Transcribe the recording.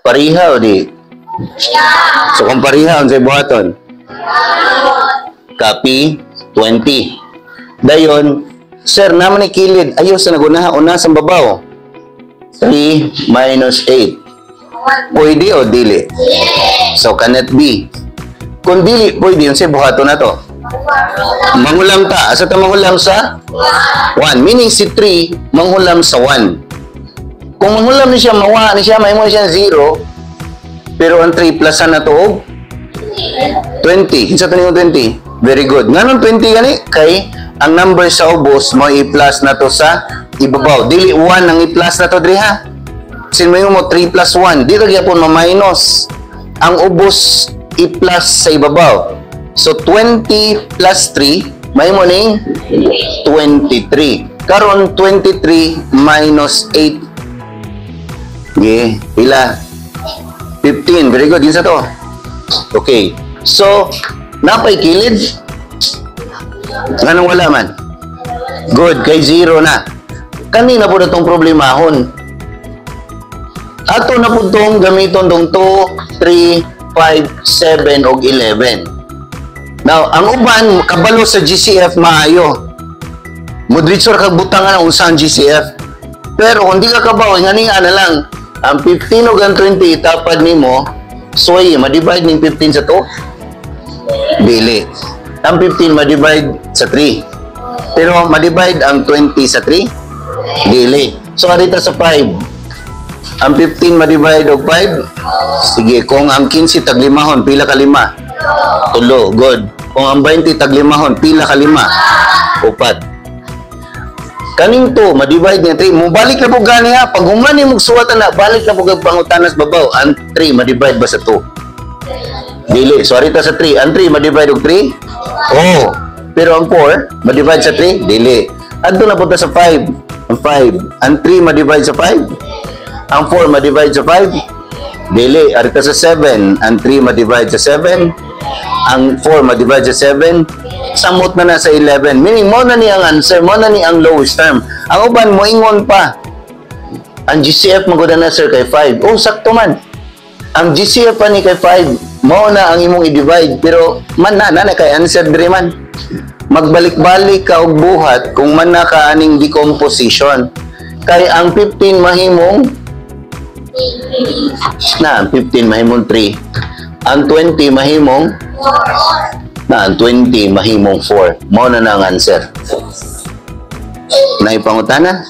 Pariha o di? So kung pariha, unsay buhaton? Copy 20. Dayon, sir, naman ni kilid. Ayaw sa nagunaha, una sa babaw. 3 minus 8. Pwede o dili? So, cannot be. Kung dili pwede, unsay buhaton na to? Manghulam ta. Asa ta manghulam sa? 1. Meaning si 3, manghulam sa 1. Kung manghulam ni siya, mawa ni siya, mahimo siya 0. Pero ang 3 plus na to og 20. Kinsa to niyong 20? Very good. Nganong 20 gani? Kay ang number sa ubos mo i-plus na to sa ibabaw. Dili 1 ang i-plus na to diri ha. Sin mo mo 3 plus 1. Dito gyapon ma-minus. Ang ubos i-plus sa ibabaw. So 20 plus 3 mahimo ning 23. Karon 23 minus 8. Okay, pila? 15. Very good. Kinsa to? Okay. So, napay kilid? Nganong wala man? Good. Kay zero na. Kanina po na itong problemahon. Ato na po itong gamiton tong 2, 3, 5, 7, og 11. Now, ang uban, kabalo sa GCF maayo. Mudritso ra kag butangan ang unsa ang GCF. Pero kung di ka kabaw, ngani nga na lang, ang 15 ug ang 20 itapad nimo, soy, ma-divide ning 15 sa 2? Dili. Ang 15 ma-divide sa 3. Pero ma-divide ang 20 sa 3? Dili. So, arita sa 5. Ang 15 ma-divide og 5? Sige, kung ang 15 taglimahon, pila ka lima? Tulo, good. Kung ang 20 taglimahon, pila ka lima? Upat. Kaning to, ma-divide niya 3. Mubalik na po gani ha. Pag humani mo suwatan na, balik na po kag pangutanas babaw. Ang 3, ma-divide ba sa 2? Dili. So, arita sa 3. Ang 3, ma-divide og 3? Oo. Pero ang 4, ma-divide sa 3? Dili. Adto na punta sa 5. Ang 5. Ang 3, ma-divide sa 5? Ang 4, ma-divide sa 5? Dili. Arita sa 7. Ang 3, ma-divide sa 7? Ang 4, ma-divide sa 7? Samot na na sa 11. Meaning, mo na ni ang answer, mo na ni ang lowest term. Ang uban, moingon pa. Ang GCF magud na, sir, kay 5. Oh, sakto man. Ang GCF pa ni kay 5, mo na ang imong i-divide. Pero man na, na, na kay answer diri man. Magbalik-balik ka og buhat kung man na ka aning decomposition. Kay ang 15 mahimong na, ang 15 mahimong 3. Ang 20 mahimong na, ang 20 mahimong 4. Mao na na ang answer. Naipangutana?